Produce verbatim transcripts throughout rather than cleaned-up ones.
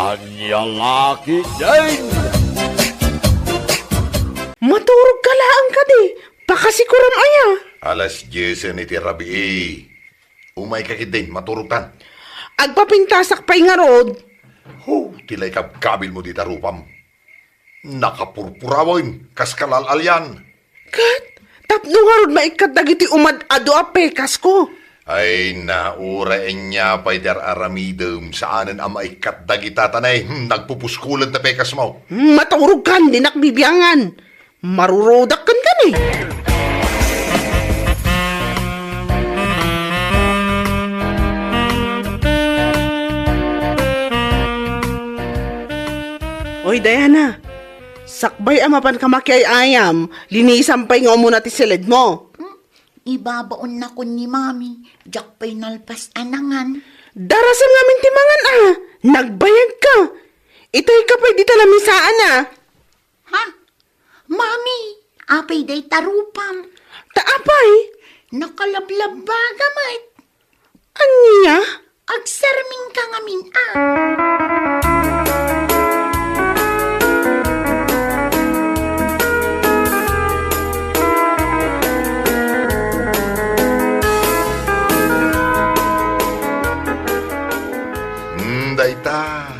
Ania nga ketdin? Maturog ka laeng kadi, pakasikuram aya. Alas diesen iti rabii. Umayka ketdin, maturogtan. Agpapintasak pay ngarud. Ho, ti la ikabkabilmo dita rupam. Nakapurpurawen, kas kalal-alian. Ket, tapno ngarud maikkat dagiti umad-adu a pekasko. Ay, na, uray ania pay ti ar-aramidem, saanen a maikkat dagita, ta nay, hmm, nagpupuskulen ti pekasmo. Maturog kan, dinak bibiangan. Marurodak kan kani. Oy, Diana, sakbay a mapanka makiay-ayam, linisam pay nga umuna ti siledmo. Hmm? Ibabaonnakon ni Mami, diak pay nalpas a nangan. Darasem ngamin ti mangan a, nagbayag ka. Itay ka pay dita lamisaan a. Ha? Mami, apay dayta rupam? Ta apay? Nakalablabaga met. Ania? Agsarming ka ngamin a. Hmm, dayta.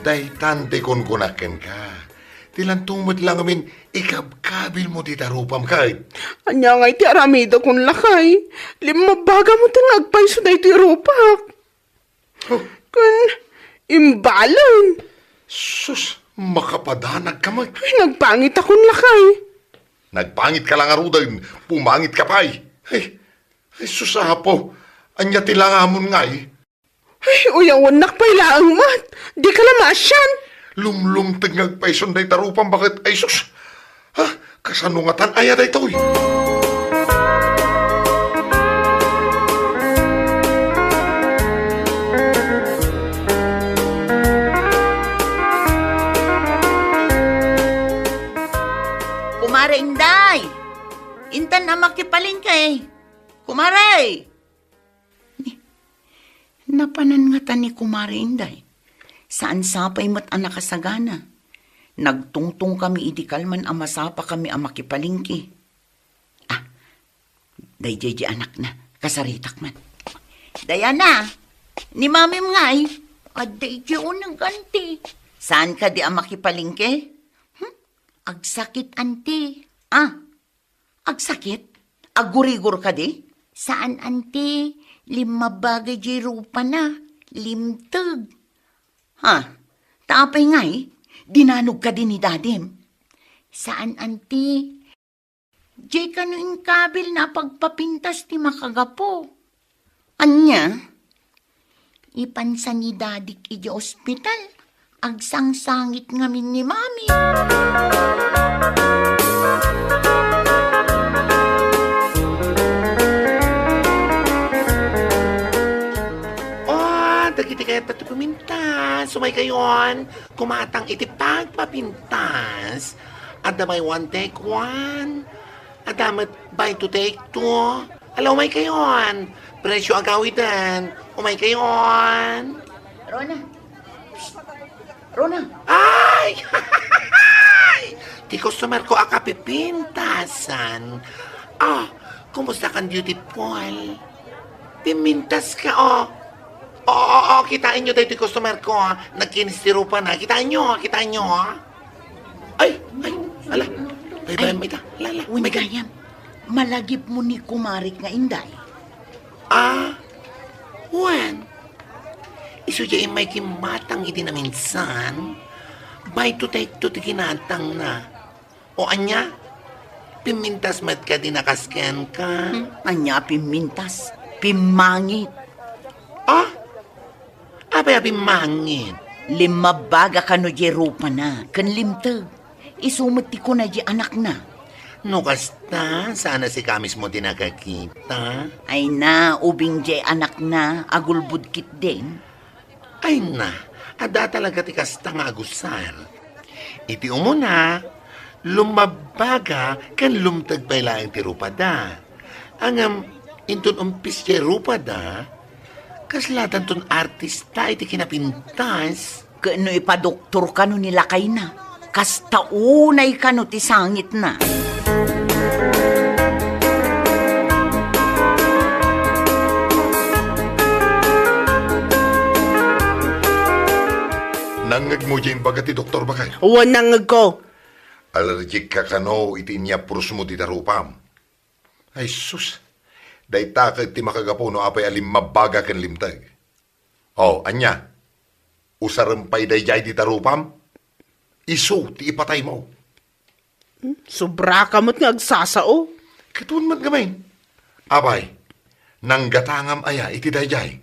Daytan ti kunkunak kenka. Ti lanto met la ngamin ikabkabilmo dita rupam ket. Ania ngay ti aramidakon lakay? Limmabagam met nga agpayso daytoy rupak. Oh. Ken imbalen. Sus, makapadanag ka met. Ay, nagpangitakon lakay. Nagpangit ka la ngaruden, pumangit ka pay. Ay, ay, sus, Apo, ania ti langamon ngay? Ay, uyawennak pay laeng met. Dika la maasian. Lumlumteg nga agpayson dayta rupam baket, ay sus. Ha? Kasano ngatan aya daytoy? Kumare Inday! Intan a makipalengke. Kumare! Napanan ngata ni Kumare Inday. Saan sapay met a nakasagana. Nagtungtong kami idi kalman a masapa kami a makipalengke. Ah, daydiay di anakna, kasaritak man. Diana, ni Mamim ngay, adda idiay uneg, anti. Saan kadi a makipalengke? Hmm? Agsakit, anti. Ah, agsakit? Aggurigor kadi? Saan, anti. Limmabagay diay rupana. Limteg. Ha? Ta apay ngay? Dinanog kadi ni dadim? Saan, anti. Diay kano inkabilna a pagpapintas ti makagapu. Ania? Ipansa ni dadik idiay ospital, agsangsangit ngamin ni Mami. Oh, dagiti kayat ti pumintas, umaykayon, kumatang iti pagpapintas. Adda may one take one. Adda met buy two take two. Ala, umaykayon. Presyo agawiden. Umaykayon. Rona. Rona. Ay! Ti customer ko a kapipintasan. Ah, kumusta kan, beautiful? Pimintas ka, oh. Oo, oo, oo, kitaenyo daytoy customer ko, ah. Nagkinis ti rupana. Kitaenyo, ah, kitaenyo, ah. Ay, ay, ala. Bye-bye, ay, mayta. Ala, ala, wen bye-bye. Gayam, malagipmo ni kumarik nga Inday. Ah, wen. Isu diay immay kimmatang idi naminsan. Buy two take two ti kinatangna. O ania? Pimmintas met kadi a kas kenka? Hmm, ania pimmintas? Pimmangit. Ah? Apay a pimmangit? Limmabbaga kano diay rupana ken limteg. Isu met ti kuna diay anakna. No kasta, saan a sika mismo ti nakakita? Ay na, ubing diay anakna, agulbod ketdin. Ay na, adda talaga ti kasta nga agusar. Iti umuna, lummabbaga ken lumteg pay laeng ti rupada. Ngem inton umpis diay rupada, kaslatanton artista iti kinapintas. Ket no ipadoktor kano ni lakayna, kasta unay kano ti sangitna. Nangngegmo diay imbaga ti doktor, baket? Wen, nangngegko. Allergic ka kano iti inyapprosmo ti tarupam. Ay sus, dayta ket ti makagapu no apay a limmabbaga ken limteg. O, ania? Usarem pay daydiay ti tarupam? Isu ti ipataymo. Hmm, sobraka met nga agsasao. Ket wen met ngamin. Apay, nanggatangam aya iti daydiay?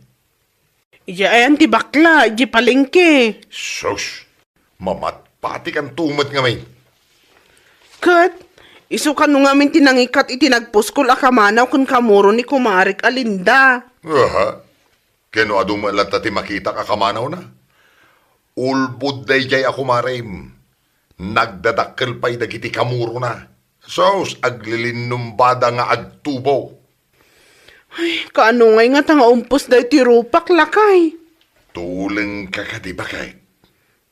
Idiay ayan ti bakla, idiay palengke. Sus! Mamatpatikanto met ngamin. Ket, isu kano ngamin ti nangikat iti nagpuskol a kamanaw ken kamuro ni kumarik a Linda. Aha. Ken no adu met latta ti makitak a kamanawna? Ulbod daydiay a kumarem. Nagdadakkel pay dagiti kamurona. Sus, aglilinumbada nga agtubo. Ay, kaano ngay ngata nga umpes daytoy rupak, lakay? Tulengka kadi, baket?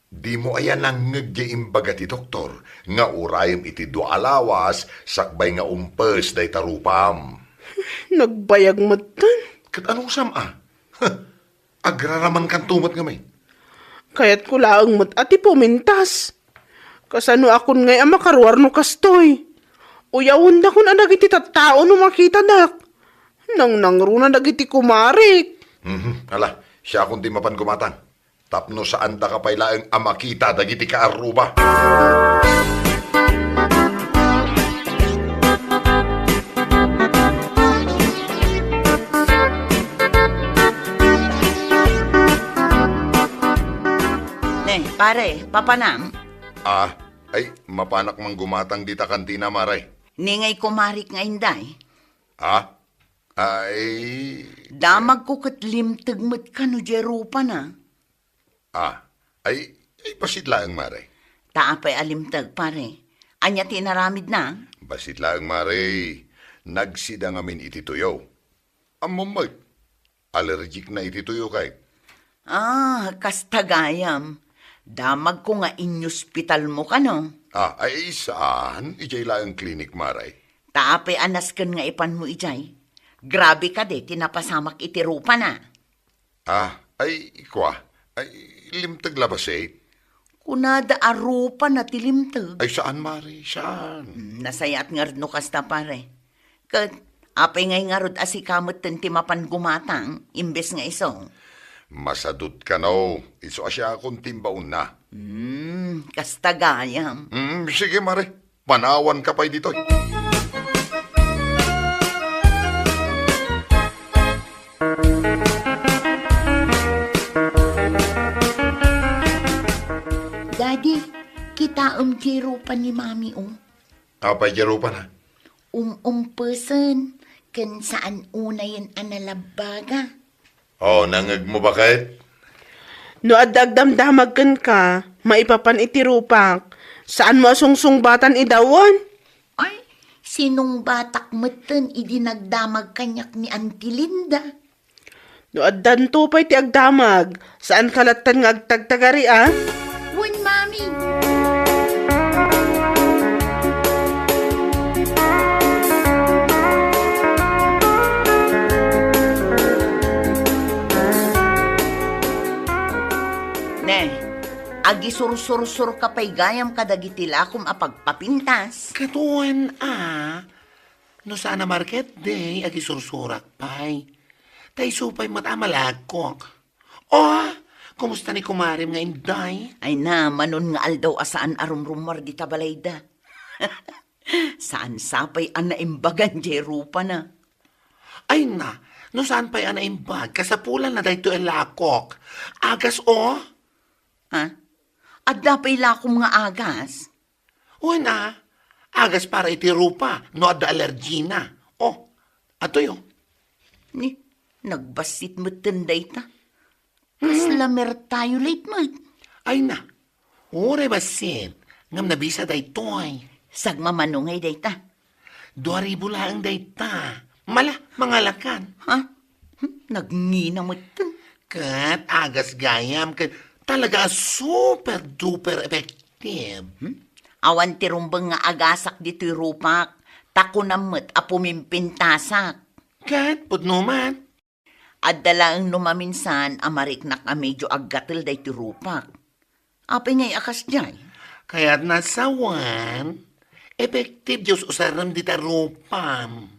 Dimo aya nangngeg diay imbaga ti doktor nga urayem iti dua a lawas sakbay nga umpes dayta rupam? Nagbayag metten. Ket anusam a? Agraramankanto met ngamin. Kayatko laeng met a ti pumintas. Kasano akon ngay a makaruar no kastoy? Uyawendakon a dagiti tattao no makitadak. Nangnangruna dagiti kumarik. Mhm. Ala, siakon ti mapan gumatang. Tapno saandaka pay laeng a makita dagiti kaarruba. Ne, pare, papanam? Ah, ay, mapanak manggumatang dita kantina, mare. Ni ngay kumarik nga inday? Ah? Ay. Damagko ket limteg met kano diay rupana. Ah, ay, ay, bassit laeng, mare. Ta apay a limteg, pare? Ania ti inaramidna? Bassit laeng, mare. Nagsida ngamin iti tuyo. Ammom met, allergic na iti tuyo kay. Ah, kasta gayam. Damagko nga inyospitalmo kano? Ah, ay, saan? Idiay laeng clinic, mare. Ta apay a nasken nga ipanmo idiay? Grabe kadi ti napasamak iti rupana. Ah, ay, kua. Ay, limteg la bassit? Kunada a rupana ti limteg. Ay, saan, mare? Saan? Hmm, nasayaat ngarud no kasta, pare. Ket, apay ngay ngarud a sika metten ti mapan gumatang, imbes nga isu? Masadut kano, isu a siakon ti imbaonna. Hmm, kasta gayam. Hmm, sige, mare. Panawanka pay ditoy. Daddy, kitaem ti rupa ni Mami, o. Apay ti rupana? Um-umpesen, ken saan unayen a nalabbaga. Oh, nangngegmo, baket? No adda agdamdamag kenka, maipapan iti rupak, saanmo a sungsungbatan idawen? Ay, sinungbatak metten idi nagdamag kaniak ni Auntie Linda. No addanto pay ti agdamag, saanka lattan nga agtagtagari, a? Wen, Mami. Ne, agisursursurka pay gayam kadagiti lakom a pagpapintas. Ket wen a, no saan a market day, agisursurak pay. Ta isu pay met a malagkok. Oh, kumusta ni kumarem nga inday? Ay na, manon nga aldaw a saan a rumrumuar dita balayda. Saan sa pay a naimbagan diay rupana? Ay na, no saan pay a naimbag, kasapulanna daytoy a lakok. Agas, oh. Ha? Adda pay lakom nga agas? Wen a, agas para iti rupa no adda allergina. Oh, atoy, oh. Ni, nagbassit metten dayta. Kasla mertayulit met. Ay na, uray bassit, ngem nabisa daytoy. Sagmamano ngay dayta? Dua ribu laeng dayta. Mala, mangalakan. Ha? Hmm, nagngina metten. Ket agas gayam, ket Talaga a super duper effective. Hmm? Awan ti rumbeng nga agasak ditoy rupak, ta kunam met a pumimpintasak. Ket pudno man. Adda laeng no maminsan a mariknak a medyo aggatel daytoy rupak. Apay ngay a kasdiay? Kayat na sawen, effective ti us-usarem dita rupam.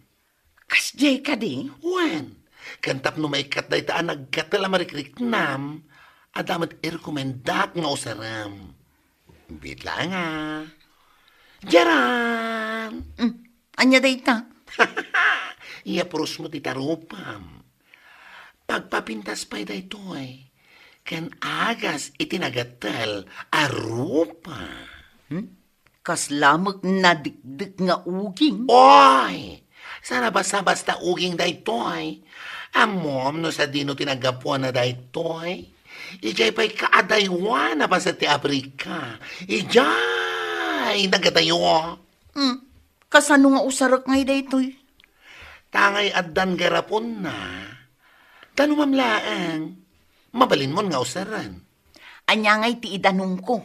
Kasdiay kadi? Wen, ken tapno maikkat dayta a naggatel a marikriknam, adda met irekomendak nga usarem. Biit laeng a. Jaran! Mm, ania dayta? Iya purosmo ti tarupam. Pagpapintas pay daytoy, ken agas iti nagatel a rupa. Hmm? Kasla met nadikdek nga uging. Oy! Saan a basta-basta uging daytoy. Ammom no sadino ti naggapuanna daytoy? Idiay pay kaadaywan a paset ti Africa. Idiay nagadayo. Hmm. Kasano nga usarek ngay daytoy? Tangay addan garaponna. Danumam laeng. Mabalinmon nga usaren. Ania ngay ti idanumko?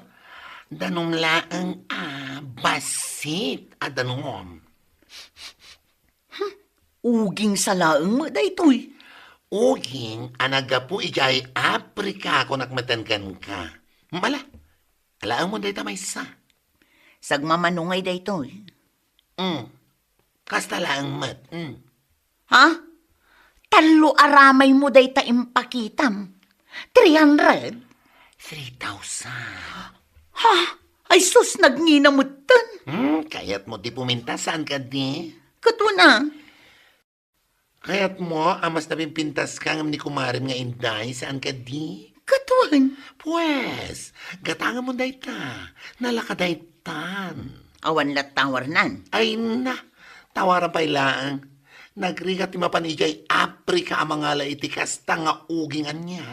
Danum laeng a bassit a danum. Hmm, uging sa laeng met daytoy. Uging a naggapu idiay Africa, kunak metten kenka. Mala, alaemon dayta maysa. Sagmamano ngay daytoy? Mm. Kasta laeng met. Mm. Ha? Tallo a ramaymo dayta impakitam? Three hundred? Three thousand. Ha? Ay sus, nagngina metten. Hmm, kayatmo ti pumintas, saan kadi? Ket wen a. Kayatmo a mas napimpintaska ngem ni kumarem nga Inday, saan kadi? Ket wen. Pues, gatangamon dayta. Nalaka daytan. Awan latta awarnan. Ay na, tawaran pay laeng. Nagrigat ti mapan idiay Africa a mangala iti kasta nga uging ania.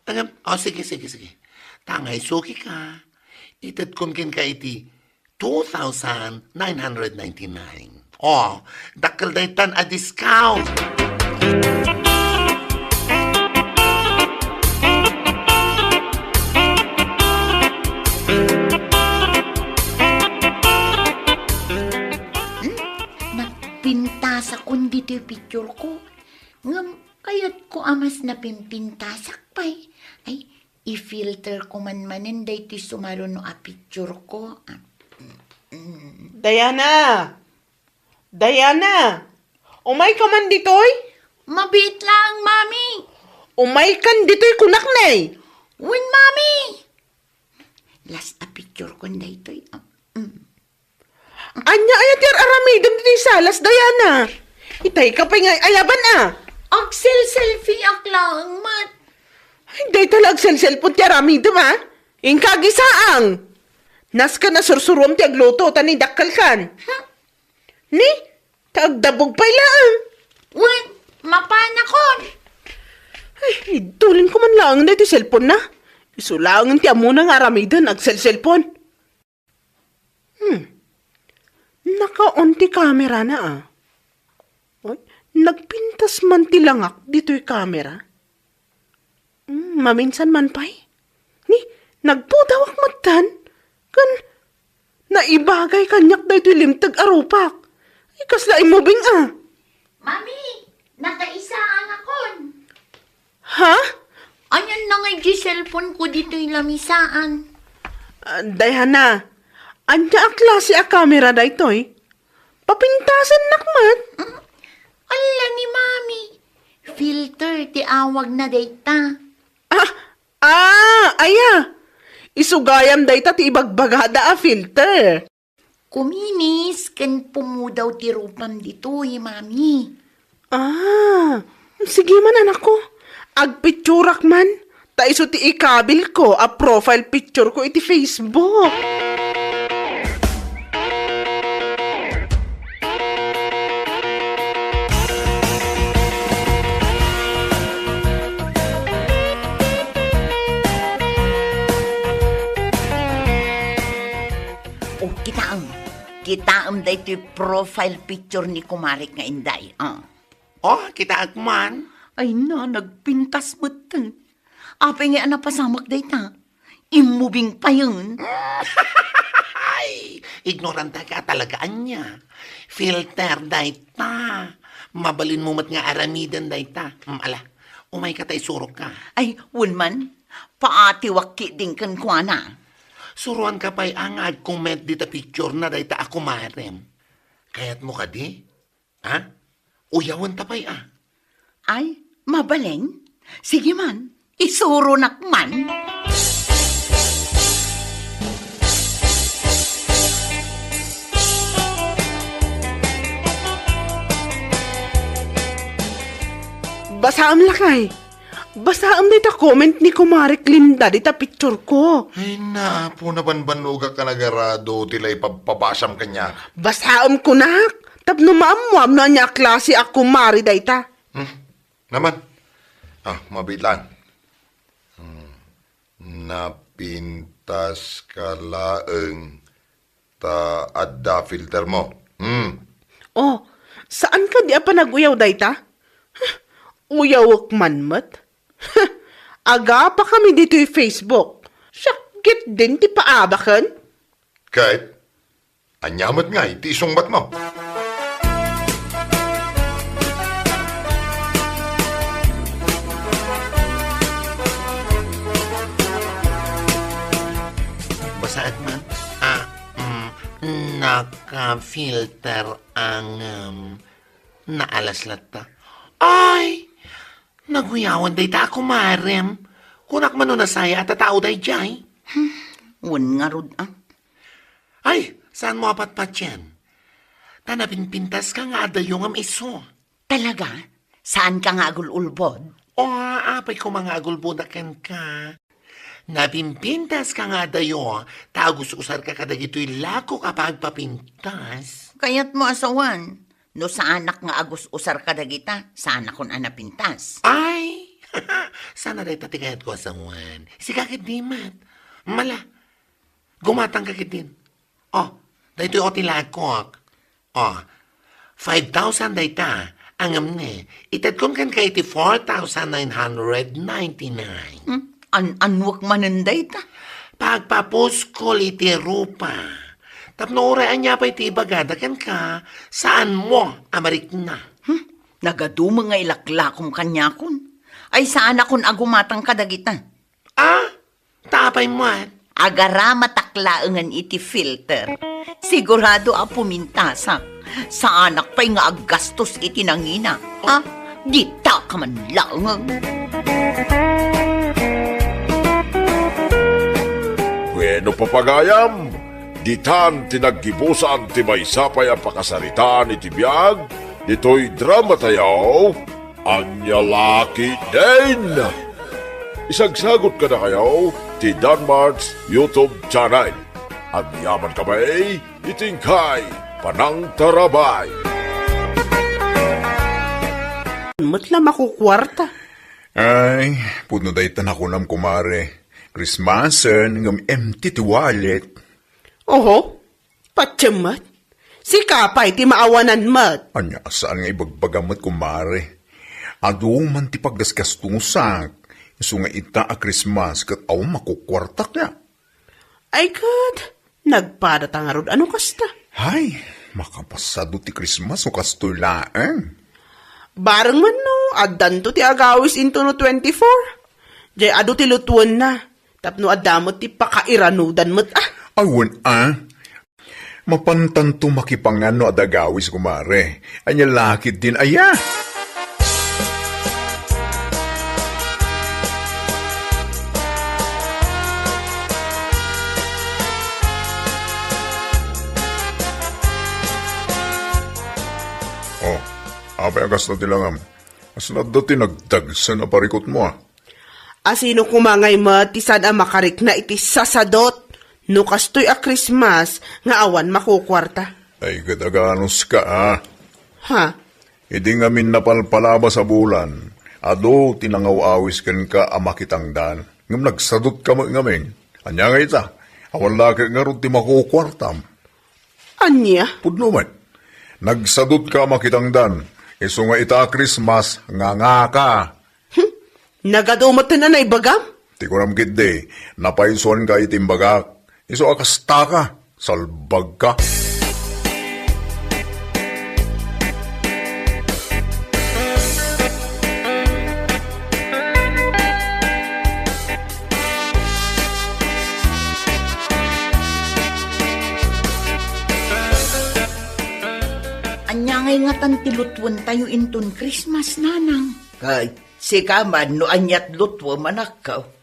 Ngem, o, sige, sige, sige. Tangay sukika. Itedkon kenka iti two thousand nine hundred ninety-nine. O, dakkel daytan a discount. Hmm? Nagpintasakon ditoy picture ko. Ngem kayatko a mas napimpintasak pay. Ay, i-filter ko man manen daytoy sumaruno a picture ko. Ah, mm. Diana! Diana! Umayka man ditoy? Mabiit laeng, Mami. Umaykan ditoy, kunak, nay. Wen, Mami. Last a picture kon daytoy. Ah, mm. Ania aya ti ar-aramidem ditoy salas, Diana? Itay ka pay nga ayaban a. Agselselfie ak laeng met. Ay, dayta la agselselpon ti aramidem a. Inka agisaang. Nasken a sursurom ti agluto ta ni dakkelkan. Hmm? Ni, ta agdabog pay laeng. Wen, mapanakon. Ay, idulinko man laeng daytoy cellphone na. Isu laeng ti ammona nga aramiden agselselpon. Hmm. Naka-on ti camera na, ah. Oy, nagpintas man ti langak ditoy camera. Hmm, maminsan man pay. Ni, nagpudawak metten. Ken naibagay kaniak daytoy limteg a rupak. Ay, kasla immobing, ah. Mami, nakaisaangakon. Ha? Anian na ngay di cellphone ko ditoy lamisaan? Ah, Diana, ania a klase a kamera daytoy? Papintasannak met. Mm. Alla ni Mami, filter ti awagna dayta. Ah, ah, aya. Isu gayam dayta ti ibagbagada a filter. Kuminis ken pumudaw ti rupam ditoy, Mami. Ah, sige man, anakko. Agpicturak man, ta isu ti ikabilko a profile picture ko iti Facebook. O, kitaem. Kitaem daytoy profile picture ni kumarek nga Inday. Ah. O, kitaek man. Ay na, nagpintas metten. Apay nga a napasamak dayta? Immubing payen. Ay, ignorante ka talaga, ania. Filter dayta. Mabalinmo met nga aramiden dayta. Mm, ala, umayka ta isurok ka. Ay, wen man, paatiwak ketdin kenkuana. Suroanka pay a nga ag-comment dita picture na dayta a kumarem. Kayatmo kadi? Ha? Uyawenta pay a. Ay, mabalin? Sige man, isuronak man. Basaem lakay. Basaem dayta comment ni Kumare Clinda dita picture ko. Ay, napo, nabanbanogak a nagarado ti la ipabpabasam kaniak. Basaem kunak, tapno maammuam no ania a klase a kumare dayta. Hmm? Naman? Ah, mabiit laeng. Hmm. Napintas ka laeng ta adda filter mo. Hmm. Oh, saan kadi a panag-uyaw dayta? Huh, uyawek man met. Huh, agapa kami ditoy Facebook. Siak ketdin ti paabaken. Ket, ania met ngay ti isungbatmo? Basaek man. Ah, mm, naka-filter ang, um, naalas latta. Ay, naguyawan dayta a kumarem. Kunak man no nasayaat a tao daydiay. Hmm, wen ngarud, ah. Ay, saanmo a patpatien? Ta napinpintaska nga adayo ngem isu. Talaga? Saanka nga agul-ulbod? O, apay koma nga agulbodak kenka. Napinpintaska nga adayo, ta agus-usarka kadagitoy lakok a pagpapintas. Kayatmo a sawen, no saanak nga agus-usar kadagita, saanakon a napintas. Ay! Saan a dayta ti kayatko a sawen. Sika ketdi met. Mala, gumatangka ketdin. Oh, daytoy, oh, ti lakok. Oh, five thousand dayta, ngem ne, itedkon kenka iti four thousand nine hundred ninety-nine. Hmm? An-annuek manen dayta? Pagpapuskol iti rupa. Tapno uray ania pay ti ibagada kenka, saanmo a marikna. Hmm? Nagadu met nga ilaklakom kaniakon. Ay, saanakon a gumatang kadagita. Ah? Ta apay met? Agaramatak laengen iti filter. Sigurado a pumintasak. Saanak pay nga aggastos iti nangina. Ha? Dita ka man laengen. Bueno, papagayam, ditan ti naggibusan ti maysa pay a pakasaritaan iti biag ditoy dramatayo. Ania la ketdin? Isagsagot kadakayo ti Danmart's YouTube channel. Agyaman kami iti inkay panangtarabay. Met la makukuarta. Ay, pudno dayta nakunam, kumare. Christmasen, ngem empty ti wallet. Oho. Patiem met. Sika pay ti maawanan met. Ania, saan nga ibagbagam met, kumare? Adu man ti paggasgastosak. Isu nga ita a Christmas ket awan makukuartak, ya. Ay ket, nagpadata ngarud a no kasta. Hay, makapasado ti Christmas no kastoy laeng. Bareng man no, addanto ti agawis intono twenty-four. Jay adu ti lutuenna. Tapno adda met ti pakairanudan met, ah. Awan, ah. Mapantanto makipangan no adda agawis, kumare. Ania la ketdin aya? Oh, apay a kasta ti langam? Kasla adda ti nagdagsen a parikutmo, ah. Asino koma ngay met ti saan a makarikna iti sasadot no kastoy a Christmas nga awan makukuarta? Ay, ket aganuska, ah. Ha? Idi ngamin napalpalabas a bulan, adu ti nangaw-awis kenka a makitangdan, ngem nagsadutka met ngamin. Ania nga ita? Awan la ket ngarud ti makukuartam. Ania? Pudno met. Nagsadutka a makitangdan, isu nga ita a Christmas, ngangaka. Hmm? Nagadu met a naibagam? Ti kunam ketdi, napaisuanka iti imbagak. Isu a kastaka, salbagka. Ania ngay ngatan ti lutuentayo inton Christmas, Nanang? Ket sika man, no aniat lutuem, anakko?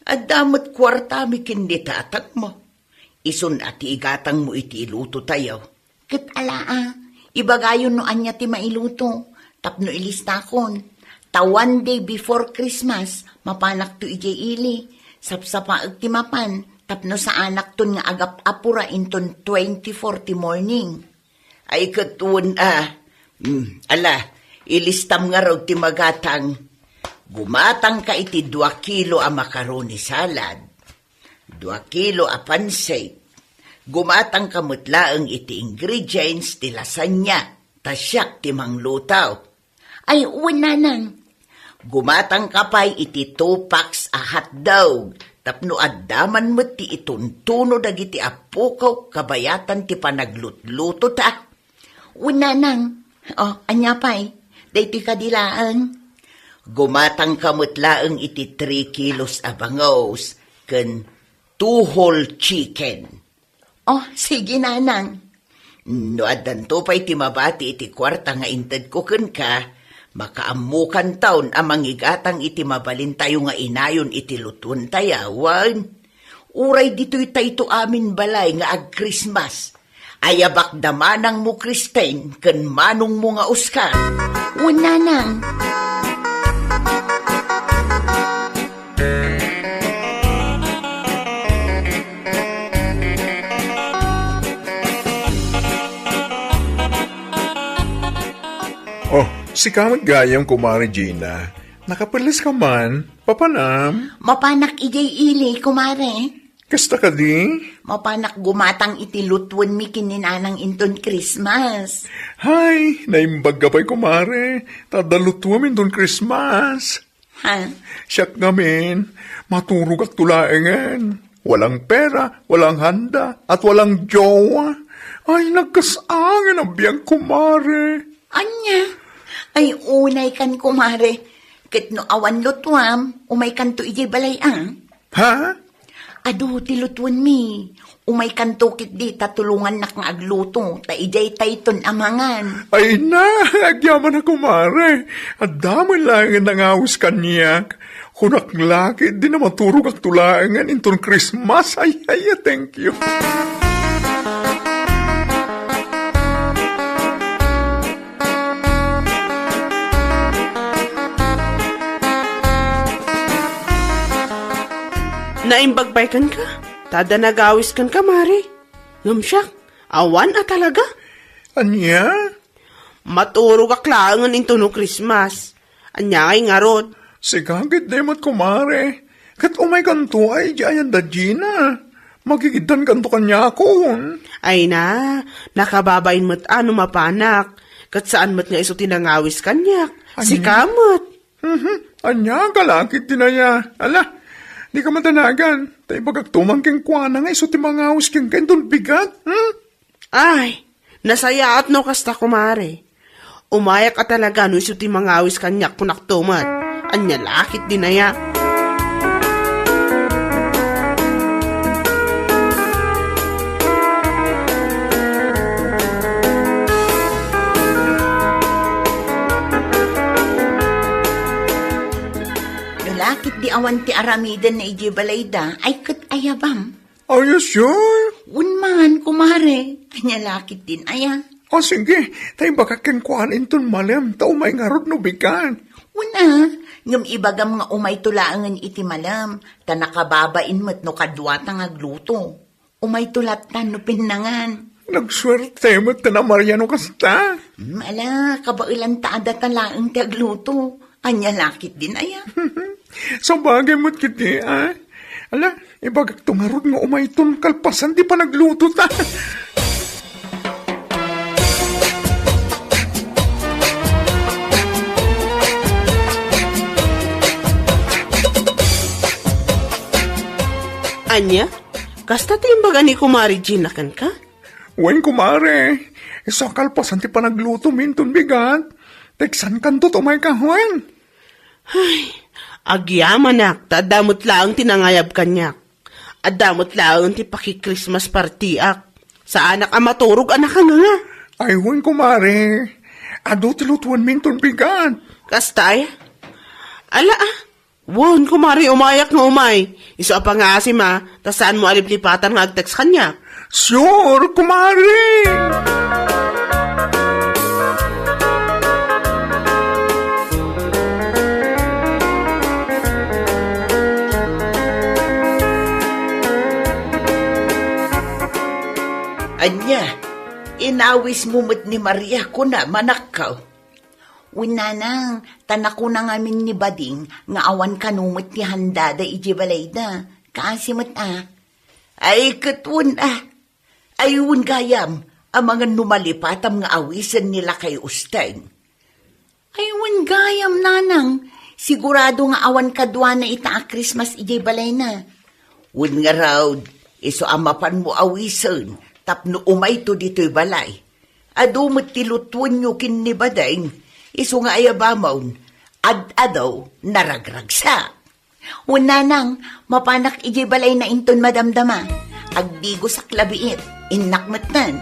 Adda met kuartami ken ni tatangmo. Isun a ti igatangmo iti ilutotayo. Ket ala a, ibagayon no ania ti mailuto, tapno ilistakon. Ta one day before Christmas, mapanakto idiay ili. Sapsapaek ti mapan, tapno saanakton nga agap-apura inton twenty-four ti morning. Ay, ket wen a. Hmm, ala, ilistam ngarud ti magatang. Gumatangka iti dua kilo a macaroni salad, dua kilo a pansit. Gumatangka met laeng iti ingredients ti lasagna, ta siak ti mangluto. Ay, wen, Nanang. Gumatangka pay iti two packs a hotdog, tapno adda man met ti ituntuno dagiti appokok kabayatan ti panaglutlutota. Wen, Nanang. O, ania pay? Daytoy kadi laeng. Gumatangka met laeng iti three kilos a bangus ken two whole chicken. O, sige, Nanang. No addanto pay ti mabati iti kuarta nga intedko kenka, makaammokanton a mangigatang iti mabalintayo nga inayon iti lutuentayo, wen? Uray ditoytayto amin balay nga ag-Christmas. Ayabak da manangmo Christine ken manongmo nga Oscar. Wen, Nanang. Oh, sika met gayam, Kumare Gina. Nakapeles ka man? Papanam? Mapanak idiay ili, Kumare. Kasta kadi? Mapanak gumatang iti lutuenmi ken ni Nanang inton Christmas. Hay, naimbag ka pay, Kumare. Ta adda lutuem inton Christmas. Ha? Siak ngamin, maturogakto laengen. Walang pera, walang handa, at walang jowa. Ay, nagkas-angin a biag, Kumare. Ania? Ay, unay kan, Kumare. Ket no awan lutuam, umaykanto idiay balay, a? Ha? Adu ti lutuenmi. Umaykanto ketdi ta tulongannak nga agluto, ta idiay tayton a mangan. Ay na, agyaman a, Kumare. Adda met laengen nangawis kaniak. Kunak la ketdi a maturogakto laengen inton Christmas. Ay, ay, thank you. Naimbag pay kenka? Ta adda nagawis kenka, Mare. Ngem siak, awan a talaga. Ania? Maturogak laengen intono Christmas. Ania ngay ngarud? Sika ketdi met, Kumare. Ket umaykanto a idiay ayan da Gina. Magigiddankanto kaniakon. Ay na, nakababain met a no mapanak. Ket saan met nga isu ti nangawis kaniak. Ania? Sika met. Mhm. Ania ka la ketdin aya? Ala, dika madanagan. Ta ibagakto man kenkuana nga isu ti mangawis kenka inton bigat. Hmm? Ay, nasayaat no kasta, Kumare. Umayak a talaga no isu ti mangawis kaniak, kunakto met. Ania la ketdin aya? No la ketdi awan ti aramidenna idiay balayda, ay ket ayabam. Are you sure? Wen man, Kumare. Ania la ketdin aya? O, sige, ta ibagak kenkuana inton malem, ta umay ngarud no bigat. Wen a, ngem ibagam nga umayto laengen iti malem, ta nakababain met no kaduata nga agluto. Umayto lattan no pinnangan. Nagsuerte met ti Maria no kasta. Hmm, ala, kabaelanta a data laeng ti agluto. Ania la ketdin aya? Sabagay met ketdi, a? Ala, ibagakto ngarud nga umayton kalpasan ti panaglutota. Ania? Kasta ti imbaga ni Kumare Gina kenka? Wen, kumare. Isu a kalpasan ti panaglutomi inton bigat, teksankanto ti umayka, wen. Ay, agyamanak, ta adda met laeng ti nangayab kaniak. Adda met laeng ti paki-Christmas partyak. Saanak a maturog a nakanganga. Ay, wen, kumare. Adu ti lutuenmi inton bigat. Kasta aya? Ala, ah. Wen, kumare, umayak nga umay. Isu a pangngaasim, ah, ta saanmo a liplipatan nga ag-text kaniak. Sure, kumare! Ania, inawismo met ni Maria kuna, manakkaw? Wen, nanang, ta nakuna ngamin ni Bading nga awan kano met ti handada idiay balayda. Kaasi met a. Ay, ket wen a. Ay, wen gayam, amangan no malipatam nga awisen ni lakay Usteng. Ay, wen gayam, nanang, sigurado nga awan kaduana ita a Christmas idiay balayna. Wen ngarud, isu a mapanmo awisen tapno umayto ditoy balay. Adu met ti lutuenyo ken ni Bading, isu nga ayabamon, ad-adu, naragragsak. Wen, nanang, mapanak idiay balayna inton madamdama. Agdigosak labiit, innak metten.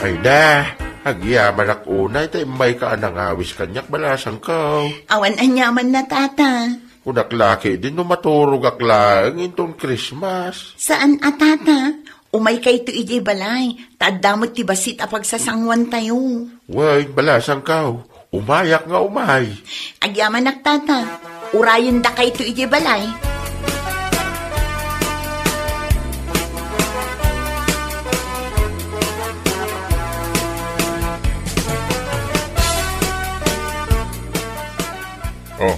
Ay na, agyamanak unay ta immayka a nangawis kaniak, balasangko. Awan aniamanna, tata. Kunak la ketdi no maturogak laeng inton Christmas. Saan a, tata. Umaykayto idiay balay, ta adda met ti bassit a pagsasanguantayo. Wen, balasangko, umayak nga umay. Agyamanak, tata. Urayendakayto idiay balay. Oh,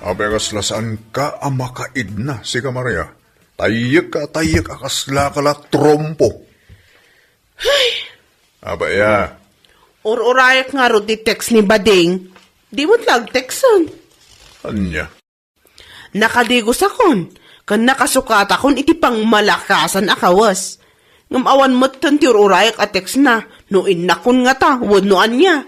apay a kasla saanka a makaidna, sika Maria? Tayyek ka, tayyek a kasla ka la trompo. Ay! Apay a? Ur-urayak ngarud ti text ni Bading. Di met la agtexten. Ania? Nakadigosakon, ken nakasukatakon iti pangmalakasan a kawes. Ngem awan metten ti ur-urayak a textna, no innakon ngata, wenno ania.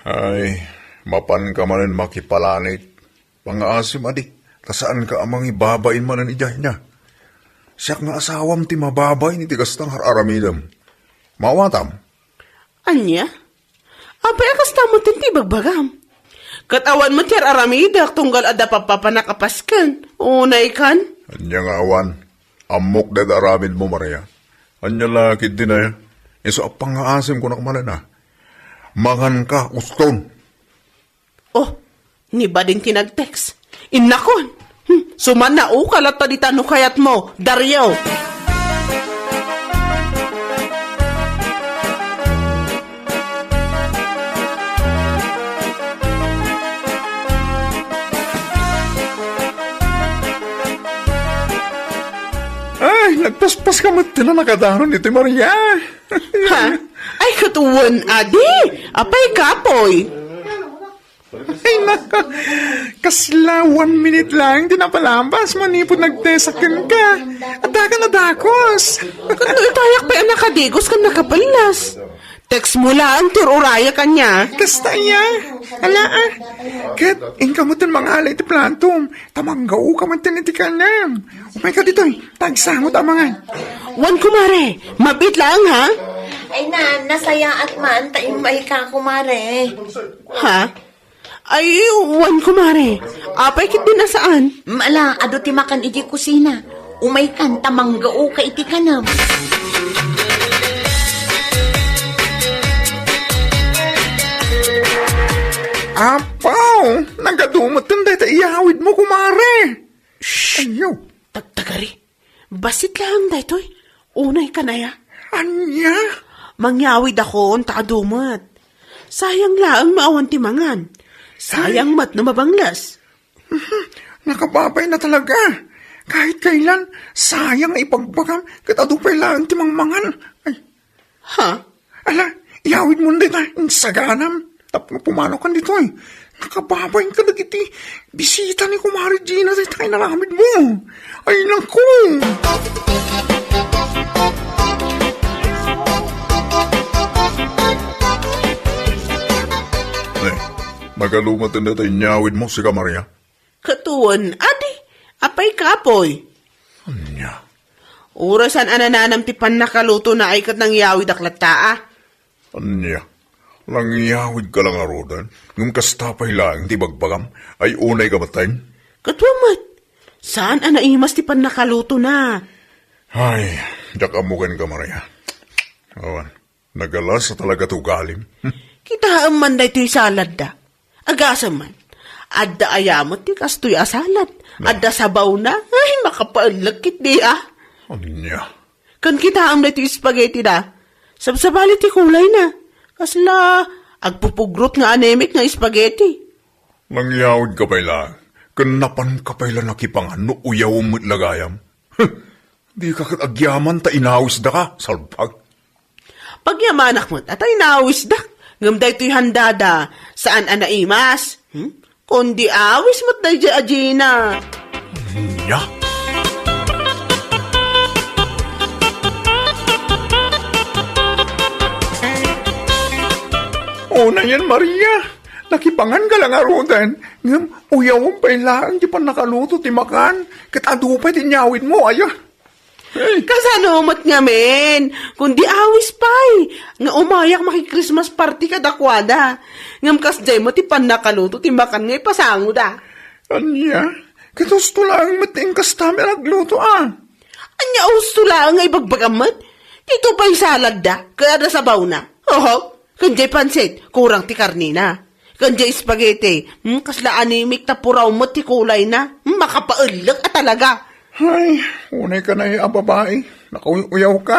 Ay, mapanka manen makipalanit. Pangngaasim a di, ta saanka a mangibabain manen idiay na. Siak nga asawam ti mababain iti kasta nga ar-aramidem. Maawatam? Ania? Apay a kasta metten ti ibagbagam? Ket awan met ti ar-aramidek tunggal adda pappapanak a pasken. Unay kan? Ania nga awan? Ammok dayta aramidmo, Maria. Ania la ketdi nay? Isu a pangngaasim kunak manen a. Manganka, uston. Oh, ni Bading ti nag-text. Innakon! Hmm, sumanna, ukal latta dita no kayatmo, Dario! Ay, nagpaspas ka met ti nakadanon iti Maria. Ha? Ay, ket wen a di! Apay kapoy? Ay, nako. Kasla one minute laeng ti napalabas manipud nagtesak kenka. Adda ka nadakos. Ket no itayak pay a nakadigos ken nakapellas. Text mo laeng ti ur-urayak ania. Kasta aya. Ala, ah. Ket, inka metten mangala iti platom. Ta manggaoka metten iti kanem. Umayka ditoy. Tagsangot a mangan. Wen, kumare. Mabit laeng, ha? Ay na, nasayaat man. Ta immayka, kumare. Ha? Ay, wen, kumare. Apay ketdin a saan? Ala, adu ti makan iti kusina. Umaykan ta manggaoka iti kanem. Apaw! Nagadu metten dayta iyawidmo, kumare. Shh! Ayaw. Tagtagari. Bassit laeng daytoy. Unay kan aya. Ania? Mangyawidakon ta adu met. Sayang laeng no awan ti mangan. Sayang met no mabangles. Mhm. Nakababayna talaga. Kahit kailan, sayang nga ipagbagam ket adu pay laeng ti mangmangan. Ay. Ha? Ala, iya, Awidmon dayta, insaganam. Tapno pumanaw kan ditoy. Nakababain ka dagiti bisita ni Kumare Gina dayta inaramidmo. Ay, naku! Ay, makaluma ti dayta inyawidmo, sika Maria. Ket wen, adi, apay kapoy? Ania? Uray saan a nananam ti pannakalutona ay ket nangyawidak latta a. Ania? Nangyawidka la ngaruden, ngem kasta pay laeng ti ibagbagam, ay unayka met. Ket wen met, saan a naimas ti pannakalutona. Ay, diak ammo kenka, Maria. Awan, nagalas a talaga ti ugalim. Kitaem man daytoy saladda. Agasem man, adda aya met ti kastoy a salad? Na. Adda sabawna? Ay, makapaellek ketdi a. Ania? Ken kitaem daytoy spaghetti da. Sabsabali ti kulayna. Kasla agpupugrot nga anemic nga spaghetti. Nangyawidka pay la, ken napanka pay la nakipangan no uyawem met la gayam. Dika ket agyaman ta inawisdaka, salbag. Pagyamanak met a ta inawisdak, ngem daytoy handada, saan a naimas. Hmm? Kundi awis met daydiay a Gina. Ania? Unayen, Maria, nakipanganka la ngaruden, ngem uyawem pay laeng ti pannakaluto ti makan, ket adu pay ti inyawidmo, aya. Kasano met ngamin? Kundi awis pay nga umayak maki-Christmas party kadakuada. Ngem kasdiay met ti pannakaluto ti makan nga ipasangoda. Ania? Ket husto laeng met ti inkastami a nagluto a. Ania husto laeng nga ibagbagam met? Dito pay saladda, ket adda sabawna. Oho, ken diay pansit, kurang ti karnina. Ken diay spaghetti, hmm, kasla anemic ta puraw met ti kulayna. Hmm, makapaellek a talaga. Ay, unayka nay a babai. Nakauyaw ka.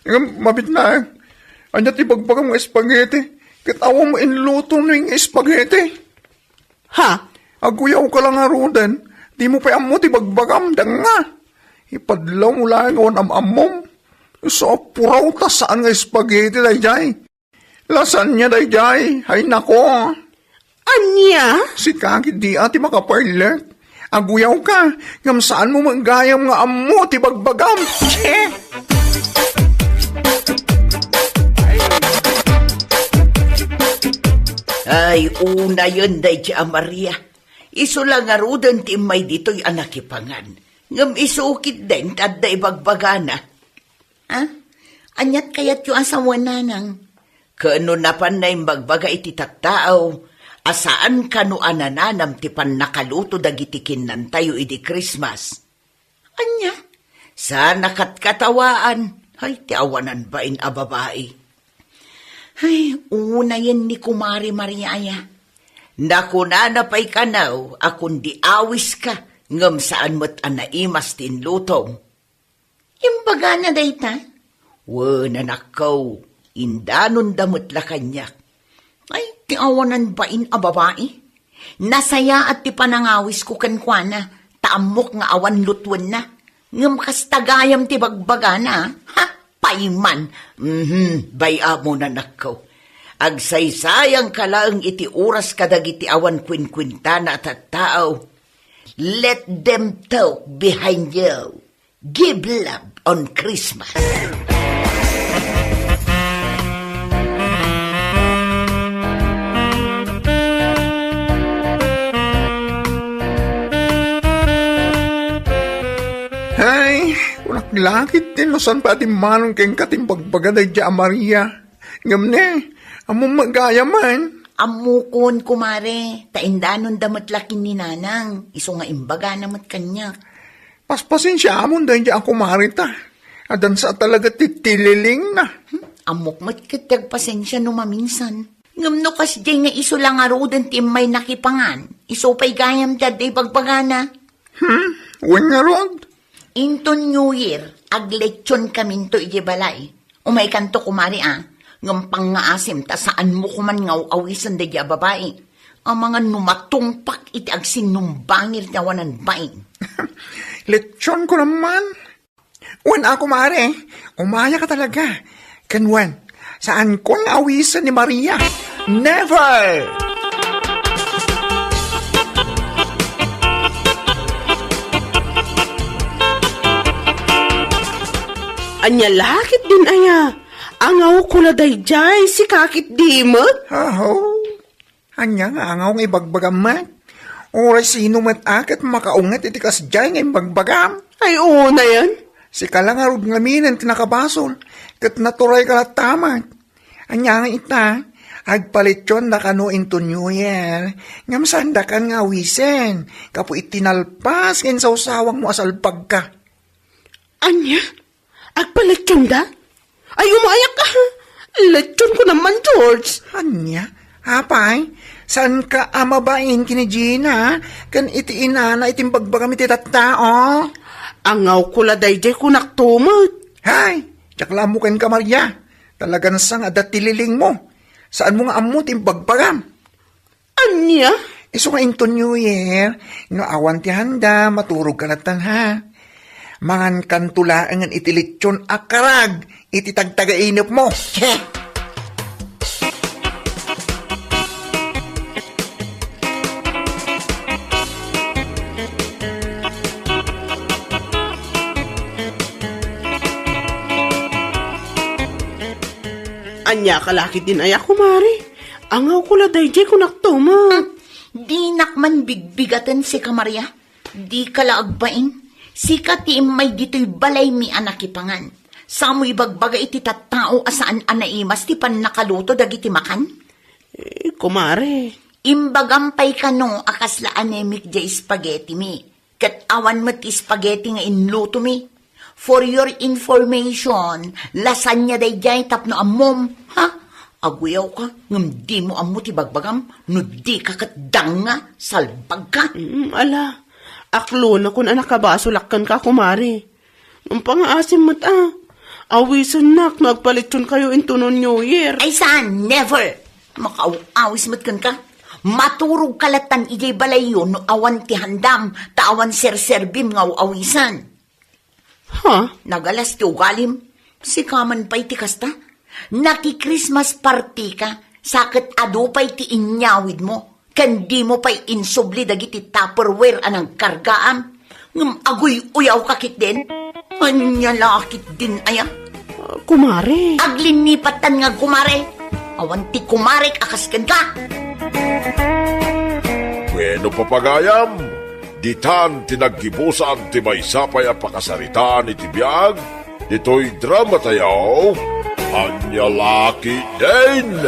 Ngem, mabit laeng. Ania ti ibagbagam nga spaghetti? Ket awan mo inluto no nga spaghetti. Ha? Aguyaw ka la ngaruden. Di mo pay ammo ti ibagbagam, danga. Ipadlaw mo laeng awan am-ammom. Isu a puraw ta saan nga spaghetti daydiay. Lasagna daydiay, ay nako. Ania? Sika ketdi a ti makapaellek. Aguyaw ka, ngem saan mo met gayam nga ammo ti bagbagam. Che! Ay, unayen daydiay a Maria. Isu la ngaruden ti immay ditoy a nakipangan. Ngem isu ketdin ti adda ibagbagana. Ah, aniat kayatyo a sawen, nanang? Ken no napan naimbagbaga iti tattao a saan kano a nananam ti pannakaluto dagiti kinnantayo idi Christmas. Ania? Saan a katkatawaan? Ay, ti awanan bain a babai. Ay, unayen ni Kumare Maria aya. Nakunana pay kano a kundi awiska, ngem saan met a naimas ti inlutom. Imbagana dayta? Wen, anakko, indanonda met la kaniak. Ay, ti awanan bain a babai. Nasayaat ti panangawisko kenkuana, ta ammok nga awan lutuenna. Ngem kasta gayam ti bagbagana, ha? Payman. Mhm, bay-amon, anakko. Agsaysayanka laeng iti oras kadagiti awan kuenkuentana a tattao. Let them talk behind you. Give love on Christmas. Hay, kunak lakit din no saan pa atimmanon kenka ti imbagbaga daydiay a Maria. Ngem ne, ammom met gayam man. Ammokon, kumare, ta indanonda met la ken ni nanang, isu nga imbagana met kaniak. Paspasensiamon daydiay a kumare ta. Addansa a talaga ti tililingna. Hmm, ammok met ket ti agpasensia no maminsan. Ngem no kasdiay nga isu la ngaruden ti immay nakipangan, isu pay gayam ti adda ibagbagana. Hmm, wen ngarud? Inton New Year, aglechonkaminto idiay balay. Umaykanto, kumare, a, ngem pangngaasim ta saanmo koman nga aw-awisen daydiay a babai. Amangan no matungpak iti agsinnumbangir ti awanan bain. Lechon ko naman. Wen a, kumare, umayaka talaga. Ken wen, Saankon nga awisen ni Maria. Never! Ania la ketdin aya? Angawko la daydiay, sika ketdi met? Aho. Ania nga angaw nga ibagbagam met? Uray sino met a ket makaunget iti kasdiay nga imbagbagam? Ay, unay. Sika la ngarud ngamin ti nakabasol, ket naturayka latta met. Ania nga ita, agpalitionda kano into New Year, ngem saandakan nga awisen, gapu iti nalpas nga insawsawangmo a salbagka. Ania? Agpalitionda? Ay, umayak, ah! Litionko naman, George! Ania? Apay, saanka a mabain ken ni Gina, ken iti inana iti imbagbagam iti tattao? Angawko la daydiay, kunakto met. Hay! Diak la ammo kenka, Maria. Talagan sa nga adda ti lilingmo. Saanmo nga ammo ti imbagbagam? Ania? Isu nga into New Year, no awan ti handa, maturogka latta, ha? Mangankanto laengen iti lition a karag iti tagtagainepmo. Ania ka la ketdin aya, kumare? Angawko la daydiay, kunakto met. Hmm, dinak man bigbigaten sika, Maria. Dika la agbain. Sika ti immay ditoy balaymi a nakipangan. Samo ibagbaga iti tattao a saan a naimas ti pannakaluto dagiti makan? Eh, kumare. Imbagam pay kano a kasla anemic diay spaghetti mi. Ket awan met ti spaghetti nga inlutomi. For your information, lasagna daydiay tapno ammom, ha? Aguyawka, ngem dimo ammo ti bagbagam, no dika ket danga, salbagka. Mm, ala, aklonakon a nakabasolak kenka, kumare. Ngem pangaasim met a. Awisennak no agpalitionkayo into New Year. Ay saan, never! Makaaw-awis met kenka. Maturogka lattan idiay balayyo no awan ti handam, ta awan serserbim nga aw-awisen. Ha? Nagalas ti ugalim. Sika man pay ti kasta. Naki-Christmas party ka, sa ket adu pay ti inyawidmo, ken dimo pay insubli dagiti Tupperware a nagkargaam. Ngem aguy-uyawka ketdin. Ania la ketdin aya? Ah, kumare. Aglinnipat tan nga agkumare. Awan ti kumarek a kas kenka. Bueno, papagayam, ditan ti naggibusan ti maysa pay a pakasaritaan iti biag ditoy drama tayo, Ania la ketdin?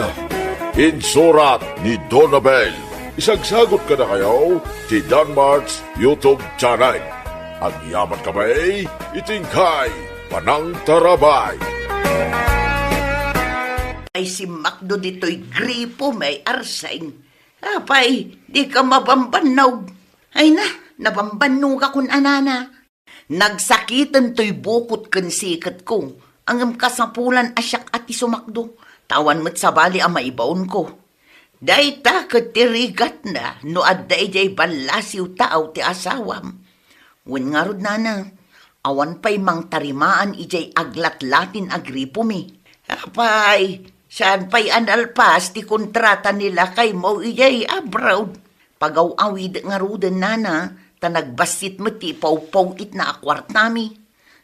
Insurat ni Donabel. Isagsagot kadakayo ti Danmart's YouTube channel. Agyaman kami iti inkay panangtarabay. Ay, si Macdo ditoy gripo, may arseng. Apay, dika mabambannog. Ay na, nabambannogakon a nana. Nagsakiten toy bukot ken siketko, ngem kasapulan a siak a ti sumakdo, ta awan met sabali a maibaonko. Dayta ket ti rigatna no adda idiay ballasiw taaw ti asawam. Wen ngarud, nana, awan pay mangtarimaan idiay aglatlatin a gripomi. Apay, saan pay a nalpas ti kontrata ni lakaymo idiay abroad? Pagaw-awidek ngaruden, nana, ta nagbassit met ti ipawpaw-itna a kuartami.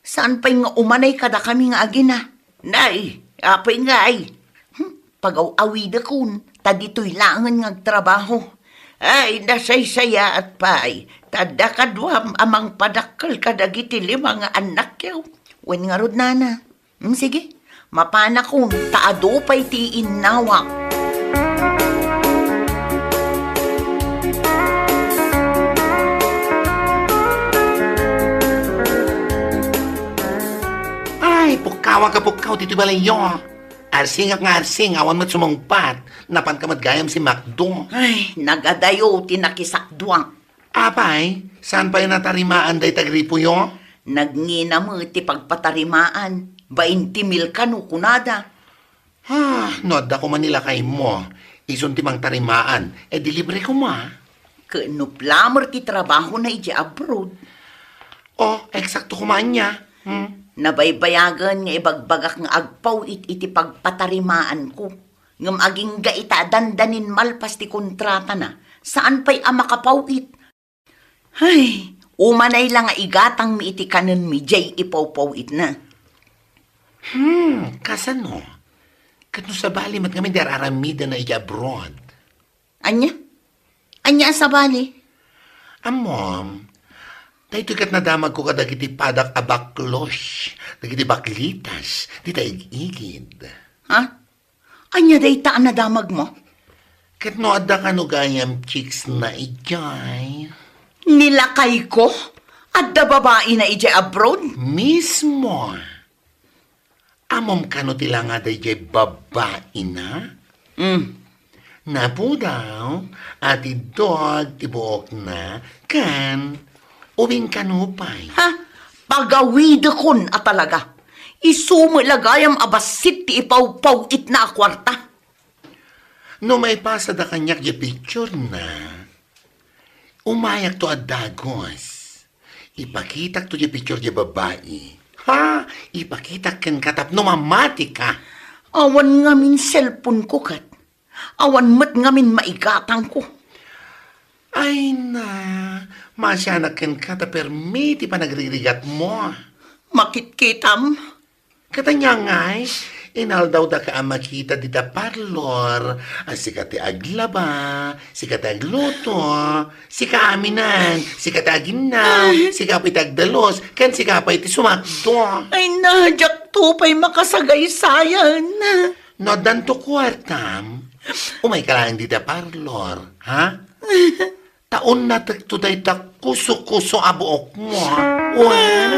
Saan pay nga umanay kadakami nga agina? Nay, apay ngay? Hmm, pagaw-awidekon, ta ditoy laengen nga agtrabaho. Ay, nasaysayaat pay, ta adda kaduam a mangpadakkel kadagiti lima nga annakyo. Wen ngarud, nana. Hmm, sige, mapanakon, ta adu pay ti innawak. Ay, pukkaw a kapukkaw ditoy balayyo. Arsingak nga arsing, awan met sumungbat. Napanka met gayam si Macdo. Ay, nagadayo ti nakisakduak. Apay, saan pay natarimaan dayta gripoyo? Nagngina met ti pagpatarimaan. Bainti mil kano kunada. Ah, no adda koma ni lakaymo, isun ti mangtarimaan, e di libre koma. Ket no plumber ti trabahona idiay abroad? Oh, eksakto koma ania. Hmm? Nabaybayagen nga ibagbagak nga agpaw-it iti pagpatarimaanko. Ngem agingga ita a dandanin malpas ti kontratana, saan pay a makapaw-it. Hay, umanay la nga igatangmi iti kanenmi jay ipawpaw-itna. Hmm, kasano? Ket no sabali met ngamin ti ar-aramidna iti abroad? Ania? Ania a sabali? Ammom, daytoy ket nadamagko kadagiti padak a baklos, dagiti baklitas, dita ig-igid. Ha? Ania dayta a nadamagmo? Ket no adda kano gayam chicks na idiay? Ni lakayko? Adda babaina idiay abroad? Mismo. Ammom kano ti langada idiay babaina? Mm. Napudaw, atiddog ti buokna, ken ubing kano pay. Ha? Pagawidekon a talaga. Isu met la gayam a bassit ti ipawpaw-itna a kuarta. No maipasada kaniak diay picturena, umayakto a dagus. Ipakitakto diay picture diay babai. Ha? Ipakitak kenka tapno mamatika. Awan ngamin cellphone-ko ket. Awan met ngamin maigatangko. Ay na, maasianak kenka ta permi ti panagririgatmo. Makitkitam? Ket ania ngay, inaldawdaka a makita dita parlor, a sika ti aglaba, sika ti agluto, sika aminan, sika ti aginnaw, sika pay ti agdalus, ken sika pay ti sumakdo. Ay na, diakto pay makasagaysayan. No addanto kuartam, umayka laeng dita parlor, ha? Ta unnatekto dayta kuso-kuso a buokmo, ha? Wen.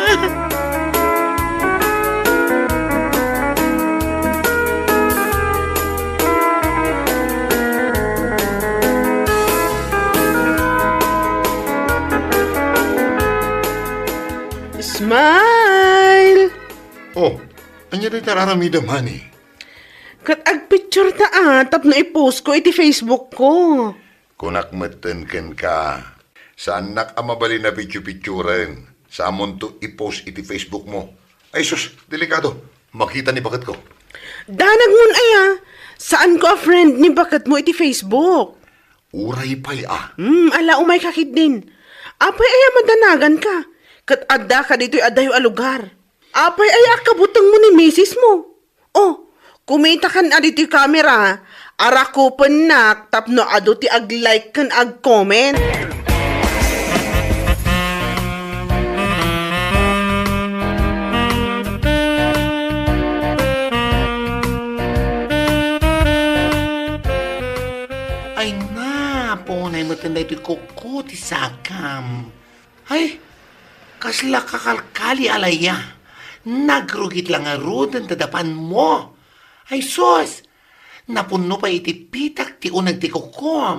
Smile! Oh, ania dayta ar-aramidem, honey? Ket agpicture ta, ah, tapno i-post ko iti Facebook ko. Kunak metten kenka, saannak a mabalin a picture-picturen. Saamonto i-post iti Facebook mo. Ay sus, delikado. Makita ni baketko. Danagmon aya, saan ko a friend ni baketmo iti Facebook. Uray pay a. Hmm, ala, umayka ketdin. Apay aya madanaganka? Ket addaka ditoy adayo a lugar. Apay aya a kabutengmo ni misismo? Oh, kumitakan a ditoy kamera, arakupennak tapno adu ti ag-like ken ag-comment. Ay, napo, naimeten daytoy kuko ti sakam. Ay, kasla kakalkali a laya. Nagrugit la ngaruden ta dapanmo. Ay sus! Napunno pay iti pitak ti uneg ti kukom.